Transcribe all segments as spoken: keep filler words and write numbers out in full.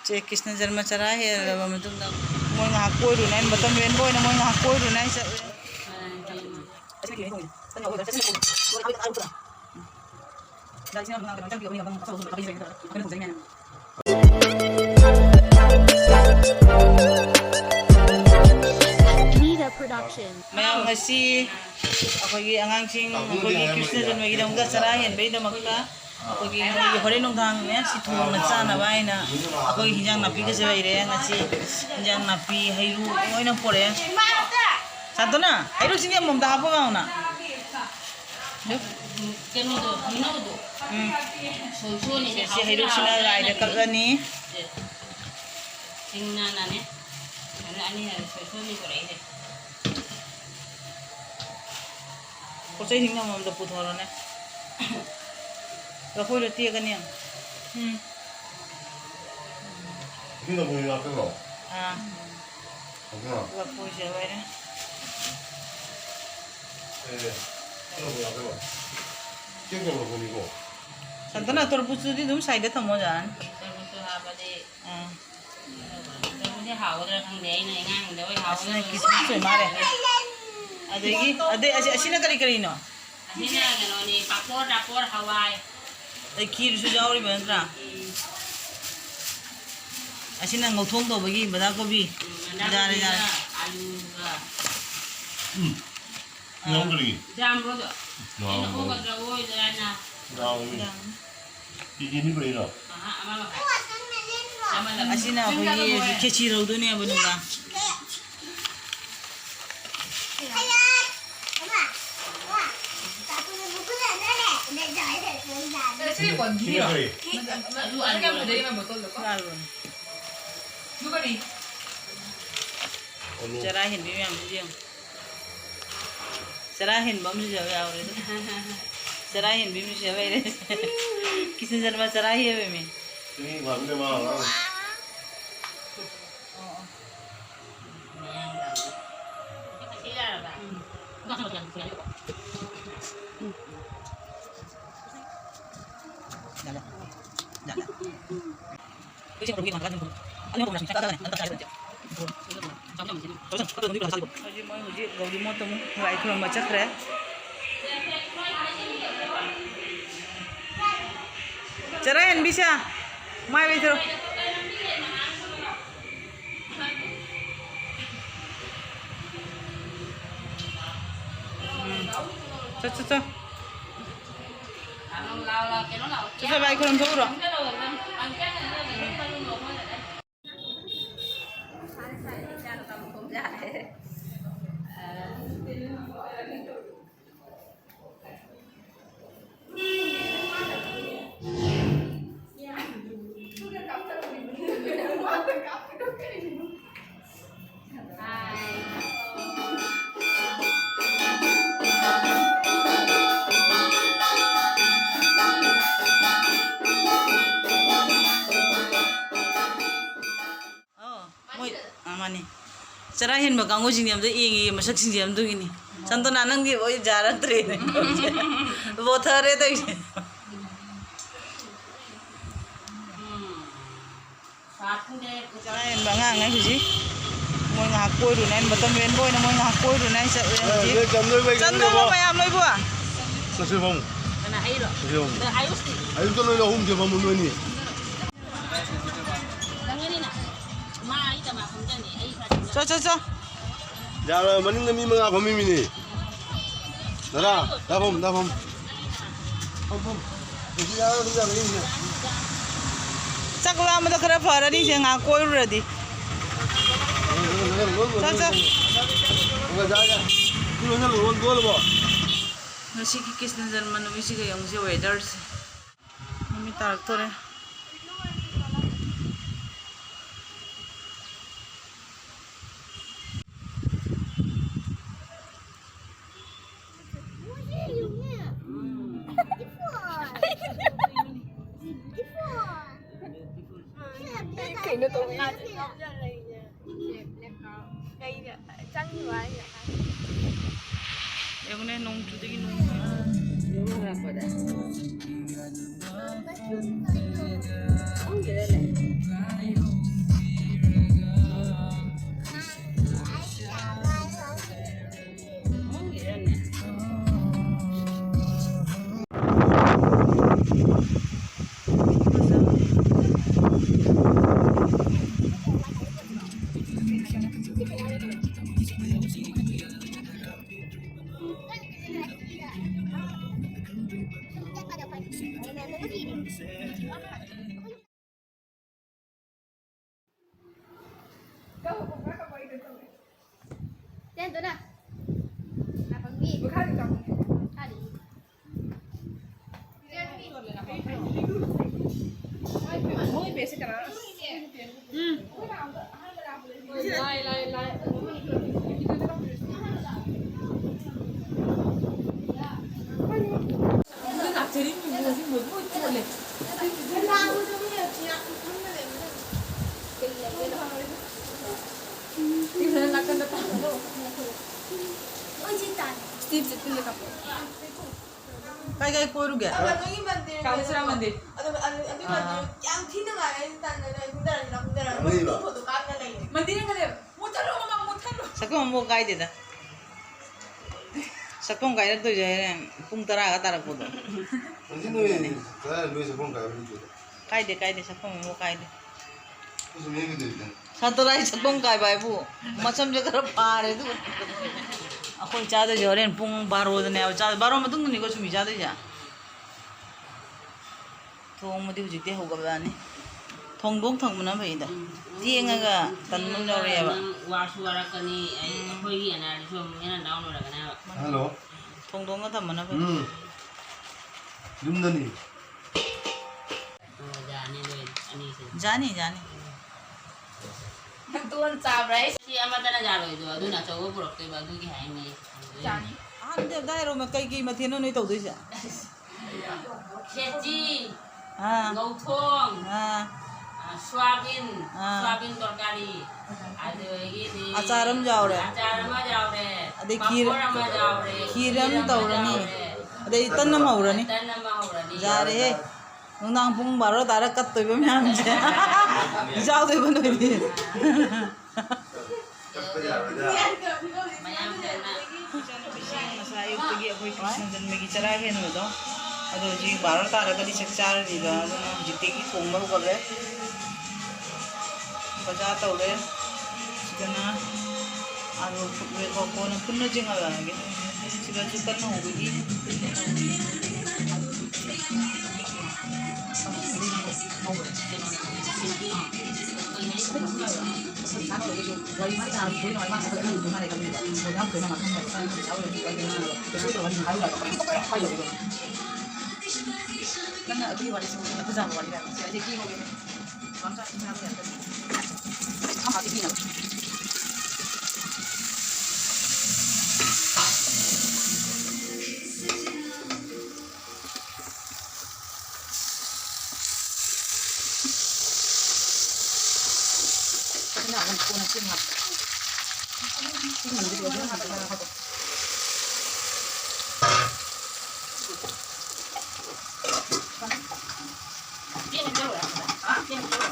ꯆꯦ ꯀ꯭ꯔꯤꯁꯅ ꯖꯔꯃ ꯆꯔꯥ ꯍꯦꯜꯂꯕ ꯃꯇꯨꯡꯗ ꯃꯣꯏ ꯉꯥꯏꯍꯥꯛ ꯀꯣꯏꯔꯨꯅꯦ ꯍꯥꯏꯅ, ꯃꯇꯝ ꯂꯦꯟꯕ ꯑꯣꯏꯅ ꯃꯣꯏ ꯉꯥꯏꯍꯥꯛ ꯀꯣꯏꯔꯨꯅꯦ ꯍꯥꯏꯅ ꯆꯠꯂꯦ꯫ Media Production. ꯃꯌꯥꯝ, ꯉꯁꯤ ꯑꯩꯈꯣꯏꯒꯤ ꯑꯉꯥꯡꯁꯤꯡ ꯑꯩꯈꯣꯏꯒꯤ ꯀ꯭ꯔꯤꯁꯅ ꯖꯔꯃꯒꯤꯗꯃꯛꯇ ꯆꯔꯥ ꯍꯦꯟꯕꯒꯤꯗꯃꯛꯇ ꯑꯩꯈꯣꯏꯒꯤ ꯃꯣꯏꯒꯤ ꯍꯣꯔꯦꯟ ꯅꯨꯡꯗꯥꯡꯅꯦ, ꯁꯤ ꯊꯣꯡꯅ ꯆꯥꯅꯕ ꯍꯥꯏꯅ ꯑꯩꯈꯣꯏ ꯍꯤꯟꯖꯥꯡ ꯅꯥꯄꯤꯒꯁꯦ ꯂꯩꯔꯦ꯫ ꯉꯁꯤ ꯍꯤꯟꯖꯥꯡ ꯅꯥꯄꯤ, ꯍꯩꯔꯨ ꯂꯣꯏꯅ ꯄꯨꯔꯛꯑꯦ꯫ ꯁꯥꯟꯇꯅ, ꯍꯩꯔꯨꯁꯤꯡꯁꯦ ꯑꯃꯃꯝꯗ ꯍꯥꯞꯄꯣ ꯂꯥꯎꯅ꯫ ꯀꯩꯅꯣꯗꯣ, ꯍꯩꯅꯧꯗꯣ꯫ ꯎꯝ꯫ ꯁꯣꯏꯁꯣꯏꯅꯤꯅꯦ, ꯁꯤ ꯍꯩꯔꯨꯛꯁꯤꯅ ꯍꯥꯎꯕꯅꯦ꯫ ꯂꯥꯏꯗ ꯀꯠꯂꯅꯤ꯫ ꯁꯦ꯫ ꯁꯤꯡꯅꯥꯅꯅꯦ꯫ ꯑꯗꯨꯅ ꯑꯅꯤ ꯁꯣꯏꯁꯣꯏꯅꯤ ꯄꯨꯔꯛꯏꯁꯦ꯫ ꯄꯣꯠ ꯆꯩꯁꯤꯡꯗꯣ ꯑꯃꯃꯝꯗ ꯄꯨꯊꯣꯔꯣꯅꯦ꯫ ꯂꯐꯣꯏꯗꯣ ꯇꯦꯛꯀꯅꯤ꯫ ꯎꯝ꯫ ꯁꯤ ꯂꯐꯣꯏ ꯉꯥꯛꯇꯔꯣ? ꯑꯥ꯫ ꯑꯗꯨꯅ? ꯂꯐꯣꯏꯁꯦ ꯂꯣꯏꯔꯦ꯫ ꯑꯦ, ꯁꯤ ꯂꯐꯣꯏ ꯉꯥꯛꯇꯔꯣ? ꯆꯦꯛ ꯇꯧꯔꯛꯄꯅꯤꯀꯣ꯫ ꯁꯟꯇꯅ, ꯇꯣꯔꯕꯨꯖꯇꯨꯗꯤ ꯑꯗꯨꯝ ꯁꯥꯏꯗ ꯊꯝꯃꯣ ꯌꯥꯔꯅꯤ꯫ ꯇꯣꯔꯕꯨꯖꯇꯨ ꯍꯥꯞꯄꯗꯤ ꯑꯥ꯫ ꯇꯣꯔꯕꯨꯖꯁꯦ ꯍꯥꯎꯒꯗ꯭ꯔꯥ ꯈꯪꯗꯦ꯫ ꯑꯩꯅ ꯑꯉꯥꯡꯗ ꯑꯣꯏ ꯑꯁꯤꯅ ꯍꯥꯎꯒꯗ꯭ꯔꯥ ꯈꯪꯗꯦ꯫ ꯀꯤꯁꯃꯤꯁ ꯑꯣꯏ ꯃꯥꯜꯂꯦ꯫ ꯑꯗꯒꯤ, ꯑꯗꯩ ꯑꯁꯤ, ꯑꯁꯤꯅ ꯀꯔꯤ ꯀꯔꯤꯅꯣ? ꯑꯁꯤꯅ ꯀꯩꯅꯣꯅꯤ, ꯄꯥꯐꯣꯔ, ꯄꯥꯐꯣꯔ, ꯍꯋꯥꯏ꯫ ꯑꯗꯩ ꯈꯤꯔꯁꯨ ꯌꯥꯎꯔꯤꯕ ꯅꯠꯇ꯭ꯔꯥ? ꯎꯝ꯫ ꯑꯁꯤꯅ ꯉꯧꯊꯣꯡ ꯇꯧꯕꯒꯤ ꯕꯗꯥ ꯀꯣꯕꯤ꯫ ꯎꯝ, ꯕꯗꯥ ꯌꯥꯔꯦ, ꯀꯣꯕꯤꯒ ꯌꯥꯔꯦ꯫ ꯑꯂꯨꯒ꯫ ꯎꯝ꯫ ꯑꯥ꯫ ꯌꯥꯎꯗ꯭ꯔꯤ꯫ ꯌꯥꯝꯕ꯭ꯔꯣꯗꯣ? ꯌꯥꯎꯕꯅꯤ꯫ ꯑꯩꯅ ꯑꯣꯒꯗ꯭ꯔꯥ ꯑꯣꯏꯗ꯭ꯔꯥꯅ꯫ ꯌꯥꯎꯕꯅꯤ꯫ ꯌꯥꯝ꯫ ꯀꯦꯖꯤ ꯑꯅꯤ ꯄꯨꯔꯛꯏꯔꯣ? ꯑꯍꯥ, ꯑꯃ ꯃꯈꯥꯏ꯫ ꯑꯃ ꯂꯧ-꯫ ꯑꯁꯤꯅ ꯑꯩꯈꯣꯏꯒꯤ ꯈꯦꯆꯤ ꯇꯧꯗꯣꯏꯅꯦꯕ ꯅꯨꯡꯗꯥꯡ꯫ ꯁꯤ ꯀꯣꯟꯕꯤꯔꯣ? ꯁꯤꯅ ꯀꯔꯤ? ꯑꯂꯨ, ꯑꯂꯨ꯫ ꯃꯁꯛ ꯌꯥꯝ ꯐꯖꯩ, ꯃꯥ ꯕꯣꯇꯜꯗꯀꯣ꯫ ꯑꯗꯨ ꯀꯔꯤ? ꯑꯂꯨ꯫ ꯆꯔꯥ ꯍꯦꯟꯕꯤ ꯃꯌꯥꯝꯁꯤ ꯌꯦꯡꯉꯨ꯫ ꯆꯔꯥ ꯍꯦꯟꯕ ꯑꯃꯁꯨ ꯌꯥꯎꯔꯦꯗ꯫ ꯆꯔꯥ ꯍꯦꯟꯕꯤ ꯑꯃꯁꯨ ꯌꯥꯎ ꯂꯩꯔꯦ꯫ ꯀꯤꯁꯟ ꯁꯔꯃ ꯆꯔꯥ ꯍꯦꯜꯂꯦꯃꯤ꯫ ꯆꯤꯅꯤ ꯐꯥꯕꯤꯗ ꯃꯥ ꯑꯉꯥꯡ꯫ ꯑꯣ, ꯑꯣ꯫ ꯍꯧꯖꯤꯛ ꯃꯣꯏ ꯍꯧꯖꯤꯛ ꯒꯧꯔꯤ ꯃꯣꯠꯇ ꯑꯃꯨꯛ ꯂꯥꯏ ꯈꯨꯔꯨꯝꯕ ꯆꯠꯈ꯭ꯔꯦ꯫ ꯆꯔꯥ ꯍꯦꯟꯕꯤꯁꯦ ꯃꯥꯏ ꯂꯩꯊꯔꯣ꯫ ꯎꯝ꯫ ꯆꯠ ꯆꯠ ꯆꯠ꯫ ꯆꯠ ꯆꯠ ꯂꯥꯏ ꯈꯨꯔꯨꯝ ꯊꯣꯛꯎꯔꯣ꯫ ꯑꯣ, ꯃꯣꯏ, ꯑ, ꯃꯥꯅꯤ꯫ ꯆꯔꯥ ꯍꯦꯟꯕ ꯀꯥꯡꯕꯨꯁꯤꯡꯁꯦ ꯑꯝꯇ ꯌꯦꯡꯉꯤꯌꯦ, ꯃꯁꯛꯁꯤꯡꯁꯦ ꯑꯝꯇꯒꯤꯅꯤ꯫ ꯁꯟꯇꯣꯅꯥ, ꯅꯪꯗꯤ ꯂꯣꯏ ꯌꯥꯔꯛꯇ꯭ꯔꯦꯅꯦ꯫ ꯕꯣꯊꯔꯦ ꯇꯧꯔꯤꯁꯦ꯫ ꯆꯔꯥ ꯍꯦꯟꯕ ꯑꯉꯥꯡꯉꯩ ꯍꯧꯖꯤꯛ ꯃꯣꯏ ꯉꯥꯏꯍꯥꯛ ꯀꯣꯏꯔꯨꯅꯦ ꯍꯥꯏꯅ, ꯃꯇꯝ ꯂꯦꯟꯕ ꯑꯣꯏꯅ ꯃꯣꯏ ꯉꯥꯏꯍꯥꯛ ꯀꯣꯏꯔꯨꯅꯦ ꯍꯥꯏꯅ ꯆꯠꯂꯦ ꯍꯧꯖꯤꯛ꯫ ꯆꯟꯗꯣꯏꯕ ꯃꯌꯥꯝ ꯂꯣꯏꯕꯣ? ꯆꯠꯁꯤ ꯐꯝ꯫ ꯆꯠꯁꯤ ꯐꯝ꯫ ꯑꯌꯨꯛꯇ ꯅꯣꯏ ꯑꯍꯨꯝꯁꯦ ꯐꯝꯃꯨ ꯅꯣꯏꯅꯤ꯫ ꯆꯣ, ꯆꯣ, ꯆꯣ꯫ ꯌꯥꯔꯣꯏ, ꯃꯅꯤꯡꯗ ꯃꯤ ꯃꯉꯥ ꯐꯝꯃꯤꯃꯤꯅꯦ꯫ ꯗꯥꯗꯥ, ꯗꯥ ꯐꯝ, ꯗꯥ ꯐꯝ꯫ ꯐꯝ, ꯐꯝ꯫ ꯍꯧꯖꯤꯛ ꯌꯥꯔꯣꯏ, ꯑꯗꯨꯝ ꯌꯥꯔꯣꯏ, ꯌꯦꯡꯁꯦ꯫ ꯆꯥꯛ ꯂꯥꯝꯕꯗ ꯈꯔ ꯐꯔꯅꯤ, ꯁꯦ ꯉꯥꯏꯍꯥꯛ ꯀꯣꯏꯔꯨꯔꯗꯤ꯫ ꯆꯣ, ꯆꯣ꯫ ꯁꯤ ꯂꯣꯏꯅ ꯂꯣꯜ-, ꯂꯣꯜꯂꯕꯣ? ꯉꯁꯤꯒꯤ ꯀ꯭ꯔꯤꯁꯅ ꯖꯟꯃ ꯅꯨꯃꯤꯠꯁꯤꯒ ꯌꯦꯡꯉꯨꯁꯦ weatherꯁꯦ꯫ ꯅꯨꯃꯤꯠ ꯇꯥꯔꯛꯇꯣꯔꯦ꯫ ꯀꯩꯅꯣ ꯇꯧꯔꯤꯁꯦ? ꯆꯪꯉꯤꯕ ꯍꯥꯏꯁꯦ꯫ ꯅꯣꯡ ꯆꯨꯗꯒꯤ ꯅꯣꯡ ꯆꯨ-, ꯅꯣꯡ ꯂꯥꯛꯄꯗ꯫ ꯈꯪꯗꯦꯗꯅꯦ꯫ ꯈꯪꯗꯦꯗꯅꯦ꯫ ꯀꯥꯏ ꯀꯥꯏ ꯀꯣꯏꯔꯨꯒꯦ? ꯀꯥꯃꯦꯁꯣꯔꯥ ꯃꯟꯗꯤꯔ꯫ ꯑꯗꯨ, ꯑꯗꯨ, ꯑꯗꯨ ꯑꯥ꯫ ꯃꯟꯗꯤꯔ ꯌꯥꯝ ꯊꯤꯅ ꯅꯨꯡꯉꯥꯏ꯫ ꯑꯩꯅ ꯇꯟꯗꯅ ꯑꯩ ꯍꯨꯟꯗꯔꯒ ꯍꯨꯟꯗꯔꯒ ꯃꯣꯏ ꯐꯣꯇꯣ ꯀꯥꯞꯅ ꯂꯩꯔꯦ꯫ ꯃꯟꯗꯤꯔ ꯀꯗꯤ ꯃꯨꯠꯊꯠꯂꯣ, ꯃꯃꯥ ꯃꯨꯠꯊꯠꯂꯣ꯫ ꯁꯛꯐꯝ ꯑꯃꯐꯥꯎ ꯀꯥꯏꯗꯦꯗ꯫ ꯁꯛꯐꯝ ꯀꯥꯏꯔꯛꯇꯣꯏꯁꯦ ꯍꯣꯔꯦꯟ ꯄꯨꯡ ꯇꯔꯥꯒ ꯇꯥꯔꯛꯄꯗꯣ꯫ ꯍꯧꯖꯤꯛ ꯅꯣꯏ ꯀꯗꯥꯏ ꯅꯣꯏ ꯁꯛꯐꯝ ꯀꯥꯏꯕ ꯂꯩꯇꯦꯗ꯫ ꯀꯥꯏꯗꯦ, ꯀꯥꯏꯗꯦ, ꯁꯛꯐꯝ ꯑꯃꯐꯥꯎ ꯀꯥꯏꯗꯦ꯫ ꯑꯩꯈꯣꯏꯁꯨ ꯃꯤ ꯀꯩꯗꯧꯔꯤꯗꯅ? ꯁꯥꯟꯇꯣꯔꯥꯏ ꯁꯛꯐꯝ ꯀꯥꯏꯕ ꯍꯥꯏꯕꯨ ꯃꯁꯝꯁꯦ ꯈꯔ ꯐꯥꯔꯦ ꯑꯗꯨꯒ꯫ ꯑꯩꯈꯣꯏ ꯆꯥꯗꯣꯏꯁꯦ ꯍꯣꯔꯦꯟ ꯄꯨꯡ ꯕꯥꯔꯣꯗꯅꯦꯕ ꯆꯥ-, ꯕꯥꯔꯣ ꯃꯇꯨꯡꯗꯅꯤꯀꯣ ꯁꯨꯃꯤ ꯆꯥꯗꯣꯏꯁꯦ꯫ ꯊꯣꯡꯕꯗꯤ ꯍꯧꯖꯤꯛꯇꯤ ꯍꯧꯒꯠꯂꯛꯑꯅꯤ꯫ ꯊꯣꯡꯗꯣꯛ ꯊꯝꯕꯅ ꯐꯩꯗ꯫ ꯎꯝ꯫ ꯊꯦꯡꯉꯒ ꯇꯟꯕ ꯑꯃ ꯌꯥꯎꯔꯛꯑꯦꯕ꯫ ꯅꯪ ꯋꯥꯁꯨ ꯋꯥꯔꯛꯀꯅꯤ, ꯑꯩ, ꯎꯝ꯫ ꯑꯩꯈꯣꯏꯒꯤ ꯑꯦꯅꯔꯖꯤꯁꯨ ꯑꯃꯨꯛ ꯍꯦꯟꯅ ꯗꯥꯎꯟ ꯑꯣꯏꯔꯛꯀꯅꯦꯕ꯫ ꯍꯜꯂꯣ꯫ ꯊꯣꯡꯗꯣꯛꯅ ꯊꯝꯕꯅ ꯐꯩ꯫ ꯎꯝ꯫ ꯌꯨꯝꯗꯅꯤ꯫ ꯑꯣ, ꯌꯥꯅꯤ, ꯅꯣꯏ ꯑꯅꯤꯁꯦ꯫ ꯌꯥꯅꯤ, ꯌꯥꯅꯤ꯫ ꯅꯪ ꯇꯣꯟ ꯆꯥꯕ꯭ꯔꯥ ꯍꯥꯏꯁꯦ? ꯁꯤ ꯑꯃꯠꯇꯅ ꯌꯥꯔꯣꯏꯗꯣ, ꯑꯗꯨꯅ ꯑꯆꯧꯕ ꯄꯨꯔꯛꯇꯣꯏꯕ, ꯑꯗꯨꯒꯤ ꯍꯥꯏꯅꯤ꯫ ꯌꯥꯅꯤ꯫ ꯑꯍꯥꯟꯕꯗꯤ ꯑꯝꯇ ꯍꯥꯏꯔꯣꯃꯦ, ꯀꯩ ꯀꯩ ꯃꯊꯦꯜꯅꯣ ꯅꯣꯏ ꯇꯧꯗꯣꯏꯁꯦ? ꯈꯦꯆꯤ, ꯑꯥ꯫ ꯉꯧꯊꯣꯡ, ꯑꯥ꯫ ꯑꯥ, ꯁꯣꯌꯥꯕꯤꯟ, ꯑꯥ꯫ ꯁꯣꯌꯥꯕꯤꯟ ꯇꯔꯀꯥꯔꯤ, ꯑꯗꯨꯗꯒꯤꯗꯤ ꯑꯆꯥꯔ ꯑꯃ ꯌꯥꯎꯔꯦ꯫ ꯑꯆꯥꯔ ꯑꯃ ꯌꯥꯎꯔꯦ꯫ ꯑꯗꯩ ꯈꯤꯔ-, ꯄꯥꯐꯣꯔ ꯑꯃ ꯌꯥꯎꯔꯦ, ꯈꯤꯔ ꯑꯃ ꯈꯤꯔ ꯑꯃ ꯇꯧꯔꯅꯤ꯫ ꯌꯥꯎꯔꯦ꯫ ꯑꯗꯩ ꯇꯟ ꯑꯃ ꯍꯧꯔꯅꯤ꯫ ꯇꯟ ꯑꯃ ꯍꯧꯔꯅꯤ꯫ ꯌꯥꯔꯦꯍꯦ꯫ ꯅꯨꯡꯗꯥꯡ ꯄꯨꯡ ꯕꯥꯔꯣ ꯇꯥꯔ ꯀꯠꯇꯣꯏꯕ ꯃꯌꯥꯝꯁꯦ꯫ ꯌꯥꯎꯗꯣꯏꯕ ꯅꯣꯏꯗꯤ꯫ ꯃꯌꯥꯝ ꯄꯨꯟꯅ꯫ ꯏꯆꯥꯅꯨꯄꯤꯁꯤꯡ ꯉꯁꯥꯏ ꯑꯌꯨꯛꯇꯒꯤ ꯑꯩꯈꯣꯏ ꯀ꯭ꯔꯤꯁꯅ ꯖꯟꯃꯒꯤ ꯆꯔꯥ ꯍꯦꯟꯕꯗꯣ, ꯑꯗꯣ ꯍꯧꯖꯤꯛ ꯕꯥꯔꯣ ꯇꯥꯔꯒꯗꯤ ꯆꯥꯛ ꯆꯥꯔꯅꯤꯕ, ꯑꯗꯨꯅ ꯍꯧꯖꯤꯛꯇꯒꯤ ꯊꯣꯡꯕ ꯍꯧꯒꯠꯂꯦ꯫ ꯕꯖꯥꯔ ꯇꯧꯔꯦ꯫ ꯁꯤꯗꯅ ꯑꯂꯨ ꯐꯨꯠꯂꯦꯀꯣ, ꯀꯣꯟꯅ ꯄꯨꯟꯅ ꯆꯤꯡꯍꯜꯂꯛꯑꯒꯦ꯫ ꯁꯤꯗꯁꯨ ꯀꯟꯅ ꯍꯧꯕꯒꯤ꯫ ꯅꯪꯅ ꯑꯗꯨꯒꯤ ꯋꯥꯔꯤꯁꯨ ꯐꯖꯕ ꯋꯥꯔꯤ ꯍꯥꯏꯕ꯫ ꯁꯤ ꯑꯩꯁꯦ ꯀꯤꯍꯧꯔꯦ꯫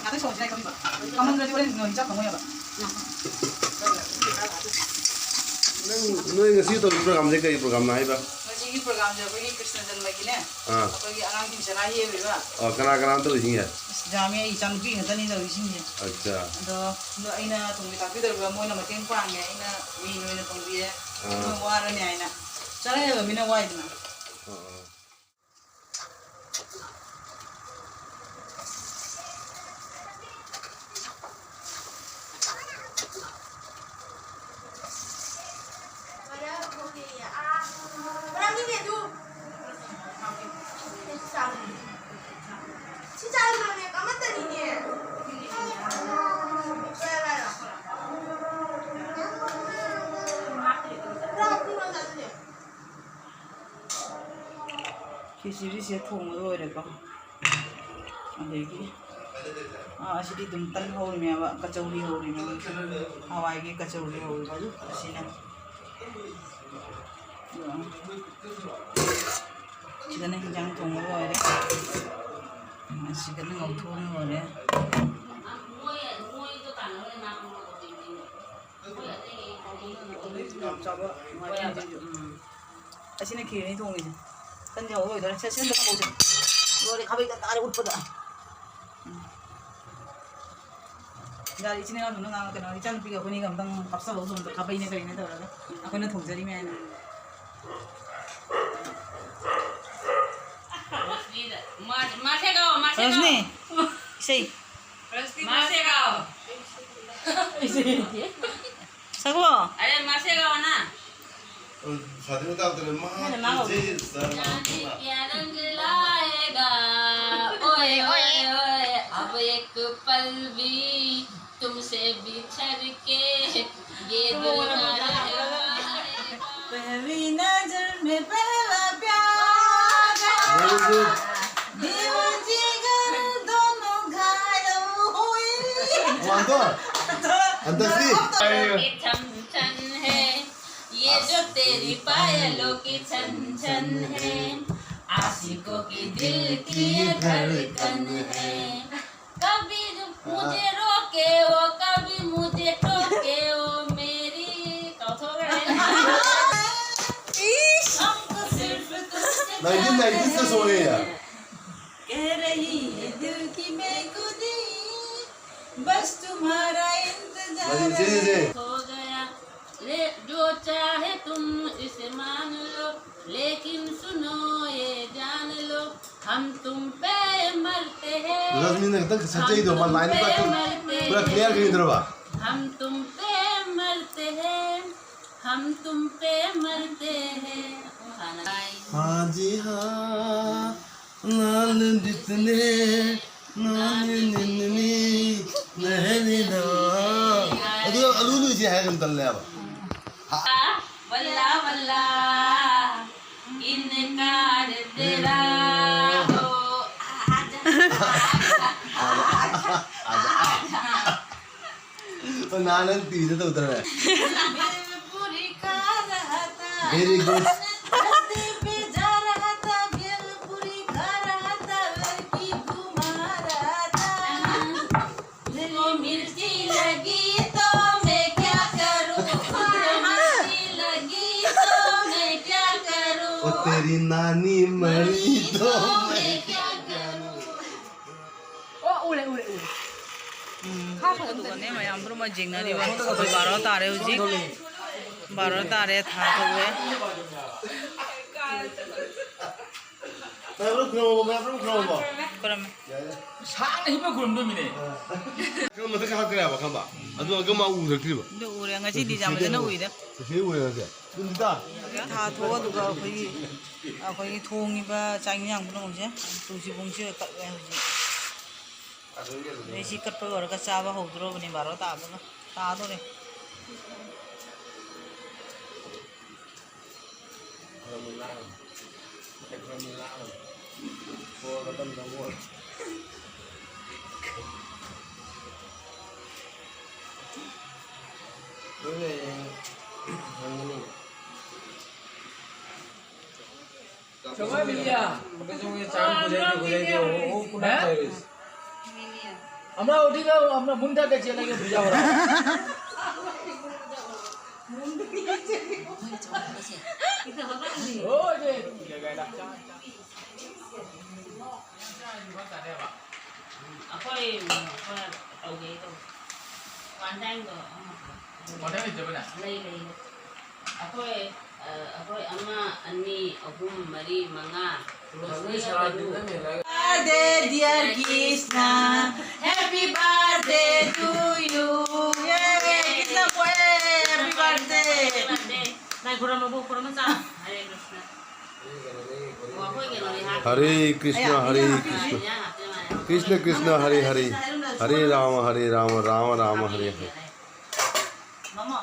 ꯉꯥꯛꯇꯪ ꯁꯧꯍꯟꯁꯤꯔ ꯈꯪꯕ꯫ ꯀꯃꯟꯗ꯭ꯔꯗꯤ ꯍꯣꯔꯦꯟ ꯅꯣꯏ ꯆꯥꯛ ꯐꯪꯉꯣꯏꯕ꯫ ꯅꯪ, ꯅꯣꯏ ꯉꯁꯤ ꯇꯧꯔꯤ programꯁꯦ ꯀꯔꯤ programꯅꯣ ꯍꯥꯏꯕ? ꯉꯁꯤꯒꯤ programꯁꯦ ꯑꯩꯈꯣꯏꯒꯤ ꯀ꯭ꯔꯤꯁꯅ ꯖꯟꯃꯒꯤꯅꯦ꯫ ꯑꯥ꯫ ꯑꯩꯈꯣꯏꯒꯤ ꯑꯉꯥꯡꯁꯤꯡ ꯆꯔꯥ ꯍꯦꯜꯂꯤꯕ꯫ ꯑꯣ, ꯀꯅꯥ ꯀꯅꯥꯅꯣ ꯇꯧꯔꯤꯁꯤꯡꯁꯦ? ꯑꯁ, ꯌꯥꯝꯃꯦ, ꯑꯩ ꯏꯆꯥꯅꯨꯄꯤ ꯉꯥꯛꯇꯅꯤ ꯇꯧꯔꯤꯁꯤꯡꯁꯦ꯫ ꯑꯠꯆꯥ꯫ ꯑꯗꯣ, ꯑꯗꯣ ꯑꯩꯅ ꯊꯣꯡꯕꯤ ꯊꯥꯛꯄꯤꯗꯧꯔꯤꯕ ꯃꯣꯏꯅ ꯃꯇꯦꯡ ꯄꯥꯡꯉꯦ, ꯑꯩꯅ ꯃꯤ ꯑꯣꯏꯅ ꯊꯣꯡꯕꯤꯌꯦ꯫ ꯑꯥ꯫ ꯃꯣꯏ ꯋꯥꯔꯅꯤ ꯍꯥꯏꯅ꯫ ꯆꯔꯥ ꯍꯦꯜꯂꯃꯤꯅ ꯋꯥꯏꯗꯅ꯫ ꯑꯥ, ꯑꯥ꯫ ꯈꯦꯆ꯭ꯔꯤꯁꯦ ꯊꯣꯡꯕ ꯂꯣꯏꯔꯦꯀꯣ꯫ ꯑꯗꯒꯤ, ꯑꯥ, ꯑꯁꯤꯗꯤ ꯑꯗꯨꯝ ꯇꯟ ꯍꯧꯔꯤꯃꯦꯕ, ꯀꯆꯧꯔꯤ ꯍꯧꯔꯤꯃꯦꯕ꯫ ꯍꯋꯥꯏꯒꯤ ꯀꯆꯧꯔꯤ ꯍꯧꯔꯤꯕ ꯑꯗꯨ ꯑꯁꯤꯅ꯫ ꯁꯤꯗꯅ ꯍꯤꯟꯖꯥꯡ ꯊꯣꯡꯕ ꯂꯣꯏꯔꯦ꯫ ꯁꯤꯗꯅ ꯉꯧꯊꯣꯛꯑ ꯂꯣꯏꯔꯦ꯫ ꯎꯝ꯫ ꯑꯁꯤꯅ ꯈꯦꯔꯅꯤ ꯊꯣꯡꯉꯤꯁꯦ꯫ ꯀꯟꯗꯤ ꯍꯧꯔꯣꯏꯗꯣꯏꯔꯦ꯫ ꯁꯦ, ꯁꯦꯝꯗ ꯀꯥꯞꯍꯧꯁꯦ꯫ ꯂꯣꯏꯔꯦ, ꯈꯥꯕꯩ ꯀꯟ ꯇꯥꯔꯦ ꯎꯠꯄꯗ꯫ ꯎꯝ꯫ ꯌꯥꯔꯦ, ꯏꯆꯤꯟ ꯏꯅꯥꯎꯗꯨꯅ ꯉꯥꯡꯉ ꯀꯩꯅꯣ, ꯏꯆꯥꯅꯨꯄꯤꯒ ꯑꯩꯈꯣꯏꯅꯤꯒ ꯑꯝꯇꯪ ꯀꯥꯞꯆꯍꯧꯁꯦ, ꯑꯝꯇ ꯈꯥꯕꯩꯅꯦ ꯀꯔꯤꯅꯦ ꯇꯧꯔꯒ꯫ ꯑꯩꯈꯣꯏꯅ ꯊꯣꯡꯖꯔꯤ ꯃꯌꯥꯝꯅ꯫ ꯃꯥ-, ꯃꯥꯁꯦ ꯀꯧ, ꯃꯥꯁꯦ ꯀꯧ꯫ ꯔꯣꯁꯅꯤ, ꯏꯁꯩ꯫ ꯔꯣꯁꯅꯤ, ꯃꯥꯁꯦ ꯀꯧ꯫ ꯏꯁꯩ ꯍꯩꯇꯦ꯫ ꯁꯛꯂꯣ꯫ अरे, माँ से गाओ ना। शादी में क्या होता है? माँ, तुझे जाने क्या रंग लाएगा? ओए, ओए, ओए, अब एक पल भी तुमसे बिछड़ के ये दिल ना रह पाएगा। पहली नजर में पहला प्यार। Very good. दिल जिगर दोनों घायल हुए। मानतो? अंताक्षरी? की छन छन है, ये जो तेरी पायलों की छन छन है, आशिकों की दिल की ये धड़कन है। कभी मुझे रोके वो, कभी मुझे टोके वो, मेरी कथो हमको सिर्फ तुझसे नाइनटीन नाइनटी से सो गए यार। कह रही है दिल की बेखुदी, बस तुम्हारा इंतजार जी, जी, जी। हो गया। ले, जो चाहे तुम इसे मान लो, लेकिन सुनो ये जान लो, हम तुम पे मरते हैं। रजनी ने एकदम सच्चाई दो, हम तुम लाइन पे पर तुम मरते पूरा क्लियर हैं। कहीं दरवा। हम तुम पे मरते हैं, हम तुम पे मरते हैं। हाँ जी हाँ, लाल जितने, लाल जितने, नहरे ना। अरे, अलू नहीं जी है, हम तल्ले अब। हाँ। बल्ला बल्ला, इनकार तेरा हो। आजा, आजा, आजा, आजा। तो नानन तीन तो उतर रहा है। पूरी का Very good. रास्ते पे जा रहा था, भेलपुरी खा रहा था, लड़की घुमा रहा था। दिल मिर्ची लगी तो मैं क्या करूं? मिर्ची लगी तो मैं क्या करूं? ओ तेरी नानी मरी तो मैं क्या करूं? ꯑꯣ, ꯎꯔꯦ, ꯎꯔꯦ, ꯎꯔꯦ꯫ ꯎꯝ, ꯑꯗꯨꯒꯅꯦ ꯃꯌꯥꯝ ꯄꯨꯝꯅꯃꯛ ꯌꯦꯡꯅꯔꯤꯕ꯫ ꯑꯩꯈꯣꯏ ꯕꯥꯔꯣ ꯇꯥꯔꯦ ꯍꯧꯖꯤꯛ꯫ ꯕꯥꯔꯣ ꯇꯥꯔꯦ, ꯊꯥ ꯊꯣꯛꯂꯦ꯫ ꯃꯌꯥꯝ ꯄꯨꯝꯅꯃꯛ ꯈꯨꯔꯨꯝꯃꯕꯣ? ꯃꯌꯥꯝ ꯄꯨꯝꯅꯃꯛ ꯈꯨꯔꯨꯝꯃꯕꯣ? ꯈꯨꯔꯨꯝꯃꯦ꯫ ꯌꯥꯏ, ꯌꯥꯏ꯫ ꯁꯥꯡꯅ ꯍꯤꯞꯄ ꯈꯨꯔꯨꯝꯗꯣꯏꯃꯤꯅꯦ꯫ ꯈꯔ ꯃꯊꯛ ꯀꯥꯈꯠꯈ꯭ꯔꯦꯕ, ꯈꯪꯕ? ꯑꯗꯨ ꯑꯃꯨꯛꯀ ꯃꯥ ꯎꯔꯛꯇ꯭ꯔꯤꯕ꯫ ꯑꯗꯨ ꯎꯔꯦ, ꯉꯁꯤꯗꯤ ꯌꯥꯝ ꯐꯖꯅ ꯎꯏꯗ꯫ ꯉꯁꯤ ꯎꯔꯦ ꯉꯁꯤ꯫ ꯑꯗꯨꯝ ꯇꯥ꯫ ꯊꯥ ꯊꯣꯛꯑ ꯑꯗꯨꯒ ꯑꯩꯈꯣꯏꯒꯤ, ꯑꯩꯈꯣꯏꯒꯤ ꯊꯣꯡꯉꯤꯕ ꯆꯥꯛ ꯏꯟꯖꯥꯡ ꯄꯨꯝꯅꯃꯛꯁꯦ ꯇꯨꯜꯁꯤꯕꯣꯡꯁꯤꯗ ꯀꯠꯂꯦ ꯍꯧꯖꯤꯛ꯫ ꯑꯗꯩ ꯁꯤ ꯀꯠꯄ ꯂꯣꯏꯔꯒ ꯆꯥꯕ ꯍꯧꯗꯣꯔꯕꯅꯦ, ꯕꯥꯔꯣ ꯇꯥꯕꯒ ꯇꯥꯗꯣꯔꯦ꯫ ꯑꯃ ꯎꯗꯤꯒ ꯑꯃ ꯃꯨꯟꯗꯥ ꯀꯩ ꯆꯦꯜꯂꯒꯦ ꯕꯨꯖꯥ ꯍꯣꯔꯥ꯫ ꯑꯩꯈꯣꯏ ꯈꯔ ꯇꯧꯒꯦ ꯇꯧꯕ꯫ ꯋꯥꯟ ꯇꯥꯏꯝꯗꯣ ꯑꯃꯈꯛ꯫ ꯋꯥꯟ ꯇꯥꯏꯝ ꯂꯩꯇ꯭ꯔꯕꯅꯦ? ꯂꯩ, ꯂꯩ, ꯂꯩ꯫ ꯑꯩꯈꯣꯏ, ꯑ, ꯑꯩꯈꯣꯏ ꯑꯃ, ꯑꯅꯤ, ꯑꯍꯨꯝ, ꯃꯔꯤ, ꯃꯉꯥ꯫ ꯔꯣꯁꯅꯤꯒ ꯇꯔꯨꯛ꯫ Birthday, dear Krishna. Happy birthday to you. Yay, Krishna boy, happy birthday. ꯂꯥꯏ ꯈꯨꯔꯝꯃꯕꯨ, ꯈꯨꯔꯝꯃ ꯆꯥ꯫ ꯍꯔꯦ ꯀ꯭ꯔꯤꯁꯅ꯫ ꯍꯔꯦ ꯀ꯭ꯔꯤꯁꯅ, ꯍꯔꯦ ꯀ꯭ꯔꯤꯁꯅ꯫ ꯀ꯭ꯔꯤꯁꯅ ꯀ꯭ꯔꯤꯁꯅ, ꯍꯔꯦ ꯍꯔꯦ꯫ ꯍꯔꯦ ꯔꯥꯃ, ꯍꯔꯦ ꯔꯥꯃ, ꯔꯥꯃ ꯔꯥꯃ, ꯍꯔꯦ ꯍꯔꯦ꯫ ꯃꯃꯥ꯫